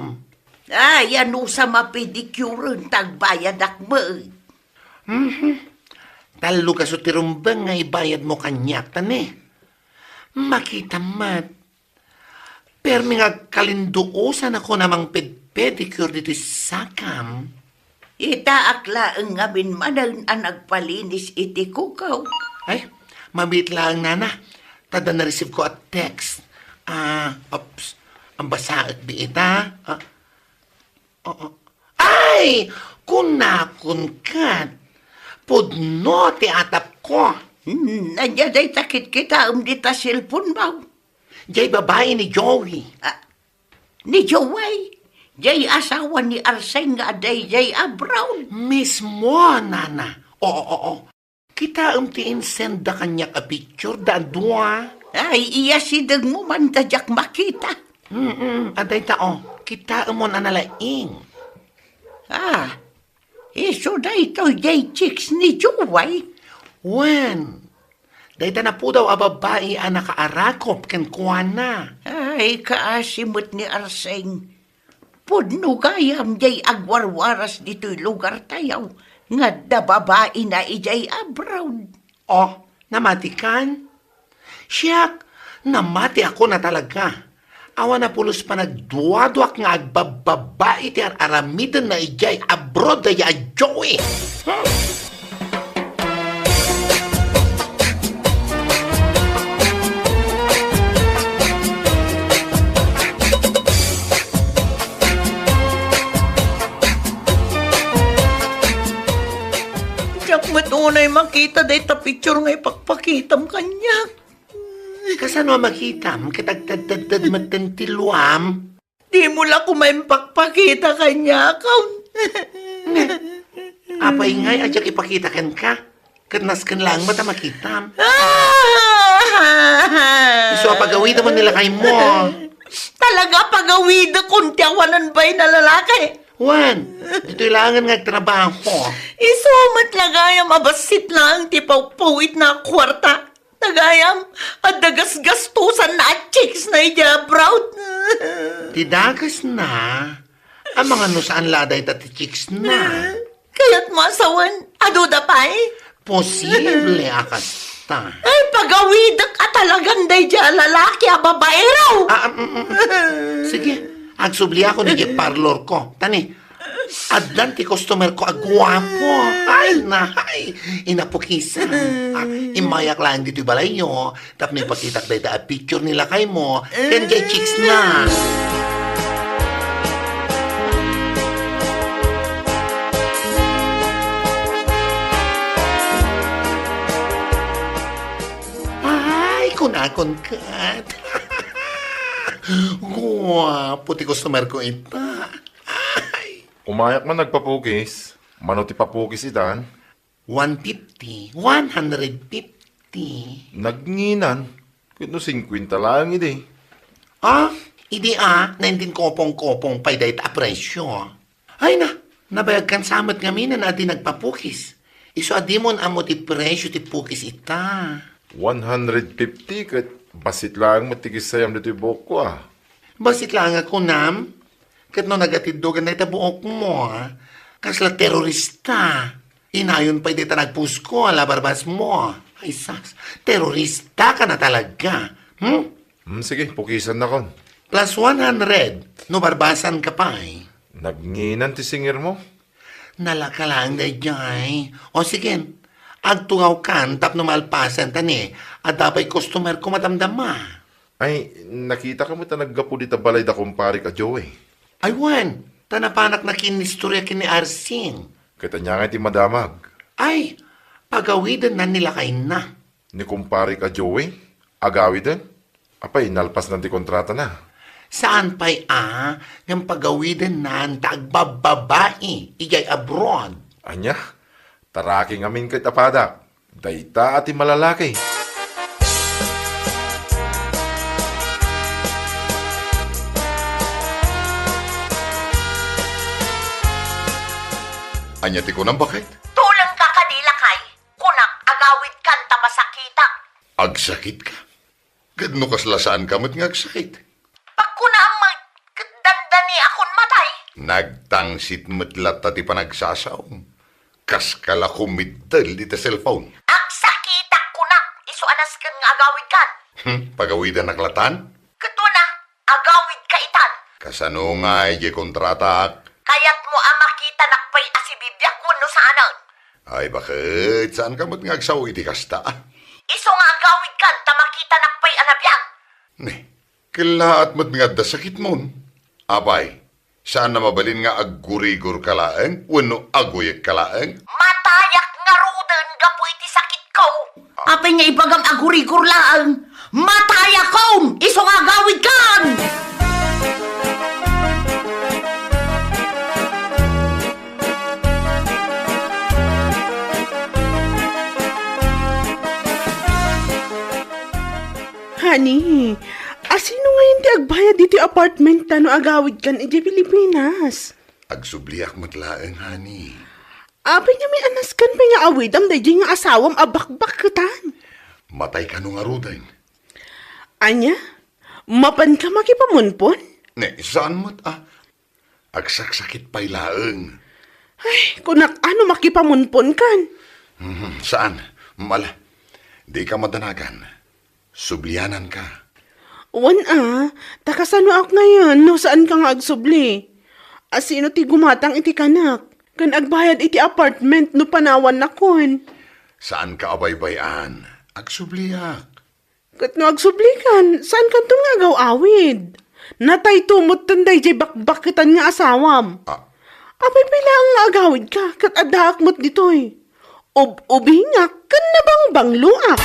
Ay, anusa mapedicure-en ta agbayadak met? Mhm. Tallo kaso ti rumbeng nga ibayadmo kaniak, ta ne. Makitam met. Permi nga agkalinduosanakon a mangpedpedicure ditoy sakam. Itaak laeng ngamin manen a nagpalinis iti kukaw. Ay, mabiit laeng, nana. Ta adda na-receive ko a text. Ah, oops. Ang basaek di ita. Ah, Oo. Ay! Kunakon ket, pudno ti atapko. Hmm, ania dayta kitkitaem dita cellphone mo? Jay babai ni Joey. Ah, ni Joey? Jay asawa ni Arseng nga adda idiay abroad. Mismo, nana. Oo, oo. Kitaem ti insend da kaniak a picture da a dua. Ay, iyasidegmo man ta diak makita. Mm-mm, adda ita, oh. Kitaemon a nalaing. Ah, isu daytoy jay chicks ni Joey? Wen, dayta napudaw a babai a nakaarakop kenkuana. Ay, kaasi met ni Arseng. Pudno gayam jay agwarwaras ditoy lugartayo nga adda babaina idiay abroad. Oh, namatikan? Siak, namatiakon a talaga. Awan a pulos panagduaduak nga agbabbabai ti ar-aramidenna idiay abroad dayta a Joey. Hmm. Unay makita dayta picture nga ipakpakitam kaniak. Kasano a makitam ket agtedtedted metten ti luam? Dimo la koma impakpakita kaniak. Apay ngay a diak ipakita kenka? Ket nasken laeng met a makitam. Isu a pagawidem ni lakaymo. Talaga pagawidek kun ti awanen bain a lalaki. Wen, ditoy laengen nga agtrabaho. Isu met la gayam a bassit laeng ti pawpawitna a kuarta. Gayam, adda gasgastusanna a chicks na idiay abroad. Ti dakesna, amangan no saan la dayta ti chicks na. Kayatmo a sawen, adu da pay? Posible a kasta. Ay, pagawidek a talagan daydiay a lalaki a babaero. Ah, mm, mm. Sige, agsubliakon idiay parlor ko. Tani, addan ti customer ko a guapo. Ay, nahay, inapukisan. Ah, immayak laeng ditoy balayyo, tapno ipakitak dayta a picture ni lakaymo, ken diay chicks na. Ay, kunakon ket. Guapo ti customer ko ita. Ay. Umayak man nagpapukis. Mano ti papukis itan? One fifty, one hundred fifty. Nagnginan. Ket no singkwenta laeng idi. Ah, idi a, nineteen kopong-kopong pay dayta a presyo. Ay na, nabayagkan sa met ngamin a di nagpapukis. Isu a dimon ammo ti presyo ti pukis ita. One hundred fifty ket bassit laeng met ti kissayam ditoy buokko, ah. Bassit laeng a kunam? Ket no nagatiddogan dayta buokmo, ah, kasla terorista. Inayon pay dayta nagpusko a labarbasmo. Ay, sas, terorista ka na talaga. Hmm? Hmm, sige, pukisannakon. Plus one hundred, no barbasanka pay. Nagnginan ti singirmo? Nalaka laeng daydiay. O sige, agtugawkan tapno malpasen ta ni, adda pay customer ko madamdama. Ay, nakitaka met a naggapu dita balay da kumparik a Joey. Ay, wen, ta napanak nakinistorya ken ni Arsing. Ket ania ngay ti madamag? Ay, pagawidenna ni lakayna. Ni kumparik a Joey? Agawiden? Apay, nalpasnan ti kontratana? Saan pay a, ngem pagawidennan ta agbabbabai idiay abroad. Ania? Taraki ngamin ket a padak. Dayta a ti malalaki. Ania ti kunam, baket? Tulengka kadi, lakay. Kunak, agawidkan ta masakitak. Agsakitka? Ket no kasla saanka met nga agsakit? Pagkunaam met ket dandaniakon matay. Nagtangsit met latta ti panagsasaom. Kaska la kumiddel dita cellphone. Agsakitak kunak, isu a nasken nga agawidkan. Hmm, pagawidanak latan? Ket wen a, agawidka itan. Kasano ngay diay kontratak? Kayatmo a makitanak pay a sibibiak wenno saanen? Ay, baket, saanka met nga agsao iti kasta? Isu nga agawidkan ta makitanak pay a nabiag. Ne, kellaat met nga adda sakitmon. Apay, saan a mabalin nga aggurigorka laeng wenno aguyekka laeng? Matayak ngaruden gapu iti sakitko. Apay nga ibagam a gurigor laeng? Matayakon! Isu nga agawidkan! Honey, asino ngayon ti agbayad iti apartment ta no agawidkan idiay Pilipinas? Agsubliak met laeng, honey. Apay nga may anaskan pay nga awidam daydiay nga asawam a bakbaketan. Matay kano ngaruden? Ania? Mapanka makipamunpon? Ne, saan met a? Agsaksakit pay laeng. Ay, kunak, ano makipamunpon kan? Mhm, saan? Mala, di ka madanagan. Subliananka. Wen a, ta kasanoak ngayon no saanka nga agsubli? Asino ti gumatang iti kanak? Ken agbayad iti apartment no panawannakon? Saanka a baybay-an. Agsubliak. Ket no agsublikan, saankanton nga agaw-awid? Natayto metten daydiay bakbaketan nga asawam. Ah. Apay pay laeng nga agawidka, ket addaak met ditoy. Ub-ubingak ken nabangbangloak.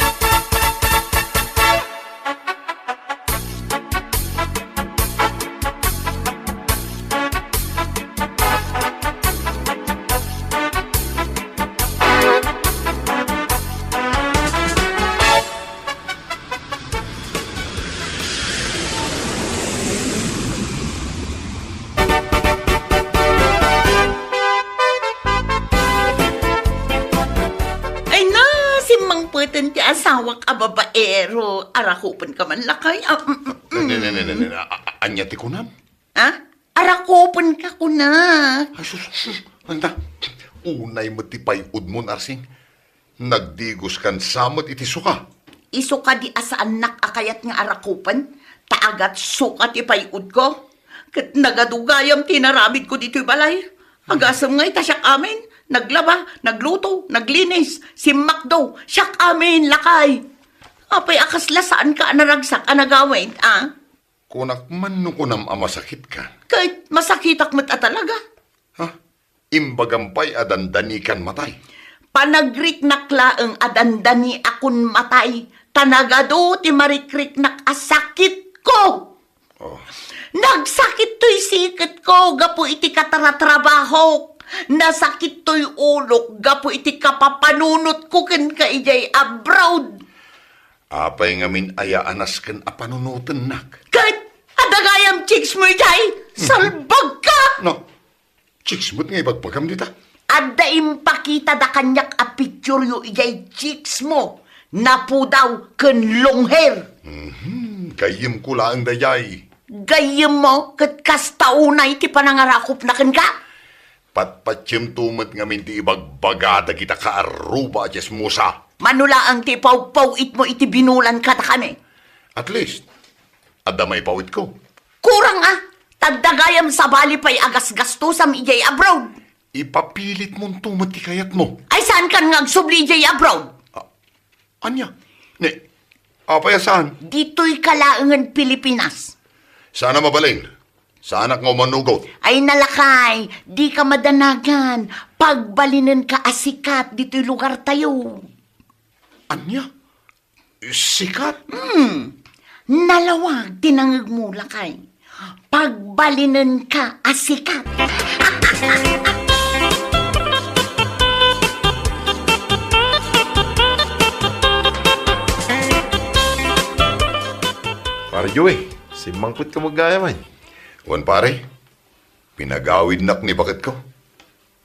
Ay na, simmangpeten ti asawak a babaero. Arakupenka man, lakay. Ah, mm, mm, mm. Ne, ne, ne, ne, ne, ne. A-, a-, ania ti kunam? Ah? Arakupenka, kunak. Ay, sus, sus, sus. Anda? Unay met ti pay-udmo, Arsing. Nagdigoskan sa met iti suka. Isu kadi a saannak a kayat nga arakupen, ta agatsuka ti pay-udko. Ket nagadu gayam ti inaramidko ditoy balay. Agasem nga ita siak amin, naglaba, nagluto, naglinis, simmakdo, siak amin, lakay. Apay a kasla saanka a naragsak a nagawid, a? Kunak man no kunam a masakitka. Ket masakitak met a talaga. Ha? Imbagam pay a dandanikan matay. Panagriknak laeng a dandaniakon matay, ta nagadu ti marikriknak a sakitko. Oh. Nagsakit toy siketko gapu iti kataratrabahok. Nasakit toy ulok gapu iti kapapanunotko kenka idiay abroad. Apay ngamin aya a nasken a panunotennak? Ket adda gayam chicks mo idiay? Salbagka! No, chicks met nga ibagbagam dita? Adda impakitada kaniak a picture yo idiay chicks mo. Napudaw ken long hair. Mhm, gayyemko laeng daydiay. Gayyemmo ket kasta unay ti panangarakupna kenka? Patpatiemto met ngamin ti ibagbaga dagita kaarruba a chismosa. Mano laeng ti ipawpaw-itmo iti binulan kadakami. At least, adda maipawitko. Kurang a, ta adda gayam sabali pay a gasgastosam idiay abroad. Ipapilitmonto met ti kayatmo. Ay, saankan nga agsubli idiay abroad? Ah, ania? Ne, apay a saan? Ditoy ka laengen Pilipinas. Saan a mabalin? Saanak nga umanugot? Ay, nalakay, dika madanagan. Pagbalinenka a sikat ditoy lugartayo. Ania? Sikat? Hmm. Nalawag ti nangegmo, lakay. Pagbalinenka a sikat. Pare Joey, simmangpetka met gayam, ay. Wen, pare, pinagawidnak ni baketko.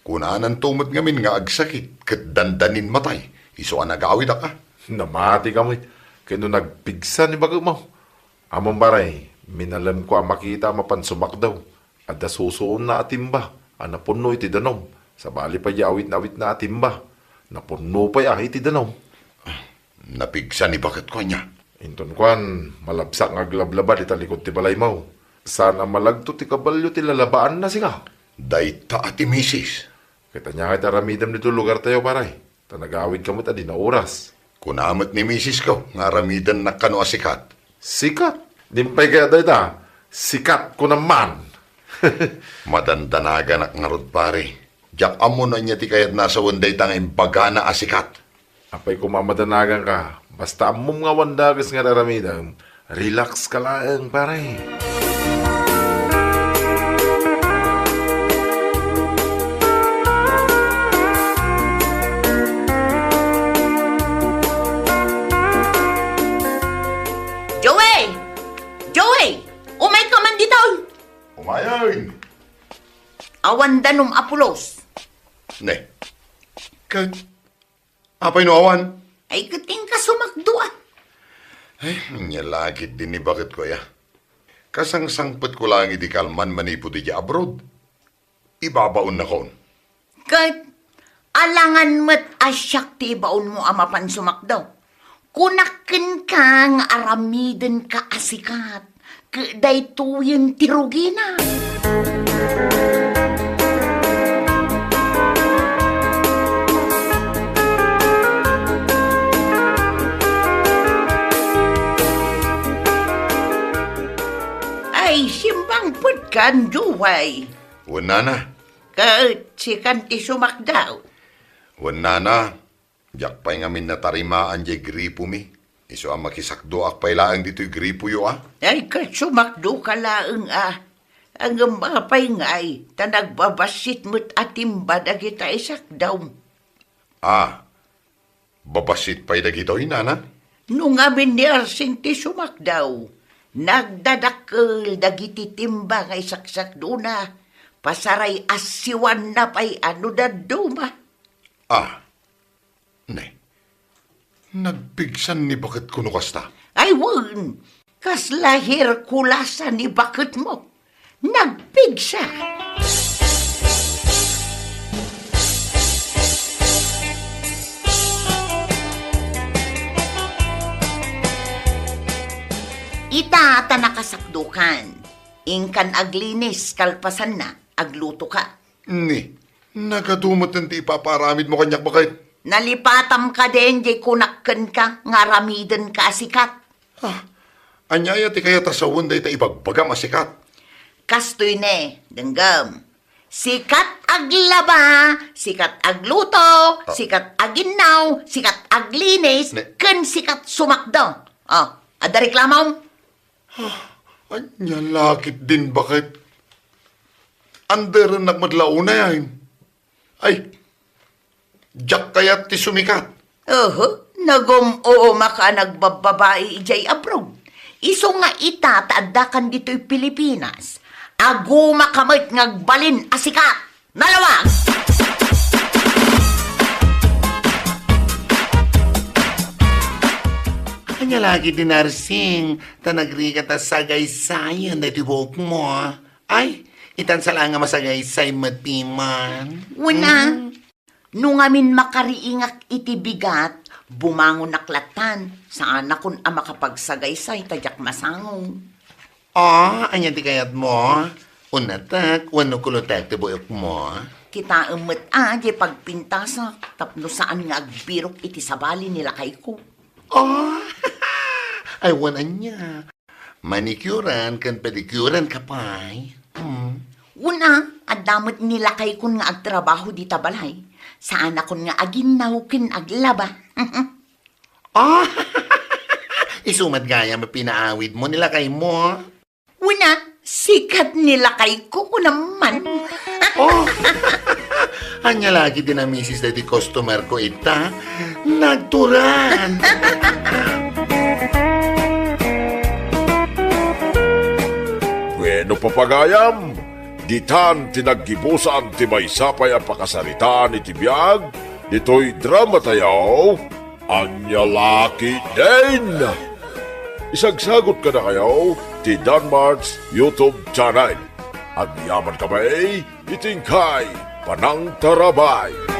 Kunananto met ngamin nga agsakit ket dandanin matay, isu a nagawidak a. Namatika met, ket no nagpigsa ni baketmo. Ammom, pare, minalemko a makita a mapan sumakdaw. Adda susuonna a timba a napunno iti danum. Sabali pay di awitna-awitna a timba, napunno pay a iti danum. Napigsa ni baketko ania? Inton kuan, malabsak nga aglablaba dita likud ti balaymo. Saan a malagto ti kabalio ti lalabaanna, sika? Dayta a ti misis. Ket ania ngay ti aramidem ditoy lugartayo, pare? Ta nagawidka met a di naoras. Kuna met ni misisko nga aramidennak kano a sikat. Sikat? Dimpay kayat dayta? Sikat kunam man. Madandanaganak ngarud, pare. Diak ammo no ania ti kayatna a sawen dayta nga imbagana a sikat. Apay koma a madanaganka, basta ammom nga awan dakes nga aramidem, relax ka laeng, pare. Joey! Joey! Umayka man ditoy! Umayen! Awan danum a pulos. Ne. Ket apay no awan? Ay, ket inka sumakdo, a. Ay, ania la ketdi ni baketko aya. Kasangsangpetko laeng idi kalman manipud idiay abroad. Ibabaonnakon. Ket alangan met a siak ti ibaonmo a mapan sumakdo. Kunak kenka nga aramidenka a sikat. Ket daytoyen ti rugina. Ay, simmangpetkan, Joey. Wen, nana. Ket sikan ti sumakdaw. Wen, nana. Diak pay ngamin natarimaan diay gripomi. Isu a makisakdoak pay laeng ditoy gripoyo, a? Ay, ket sumakdoka laeng, a. Ngem apay ngay, ta nagbabassit met a timba dagita isakdawm. A, babassit pay dagitoy, nana? No ngamin ni Arsing ti sumakdaw, nagdadakkel dagiti timba nga isaksakdona, pasaray assiwanna pay a no dadduma. A, ne, nagpigsan ni baketko no kasta? Ay wen, kasla Herkulasa ni baketmo. Nagpigsa. Ita ta nakasakdokan. Inkan aglinis, kalpasanna, aglutoka. Ni, nagadu met ti ipapaaramidmo kaniak, baket? Nalipatam kadin diay kunak kenka nga aramidenka a sikat. A, ania aya ti kayat a sawen dayta ibagbagam a sikat? Kastoy ne, denggem. Sikat aglaba, sikat agluto, a, sikat aginnaw, sikat aglinis, ne, ken sikat sumakdo. O, adda reklamom? A, ania la ketdin, baket? Anderennak met la unay, ay. Ay, diak kayat ti sumikat. Oho, nagum-umaka a nagbabbabai idiay abroad. Isu nga ita ta addakan ditoy Pilipinas, agumaka met nga agbalin a sikat. Nalawag! Ania la ketdin, Arsing, ta nagrigat a sagaysayen daytoy buokmo? Ay, itan sa la nga masagaysay met piman. Wen a, hmm, no ngamin makariingak iti bigat, bumangonak lattan, saanakon a makapagsagaysay ta diak masango. A, ania ti kayatmo? Unatek wenno kulotek ti buokmo? Kitaem met a diay pagpintasak tapno saan nga agbirok iti sabali ni lakayko. A, ay wen ania. Manicurean ken pedicureanka pay. Hmm. Wen a, adda met ni lakaykon nga agtrabaho dita balay. Saanakon nga aginnaw ken aglaba. A, isu met gayam a pinaawidmo ni lakaymo. Wen a, sikat ni lakayko, kunam man. O, ania la ketdin a misis daytoy customerko ita? Nagturan. Bueno, papagayam, ditan ti naggibusan ti maysa pay a pakasaritaan iti biag ditoy dramatayo. Ania la ketdin? Isagsagot kadakayo ti Danmart's YouTube channel. Agyamankami iti inkay panangtarabay.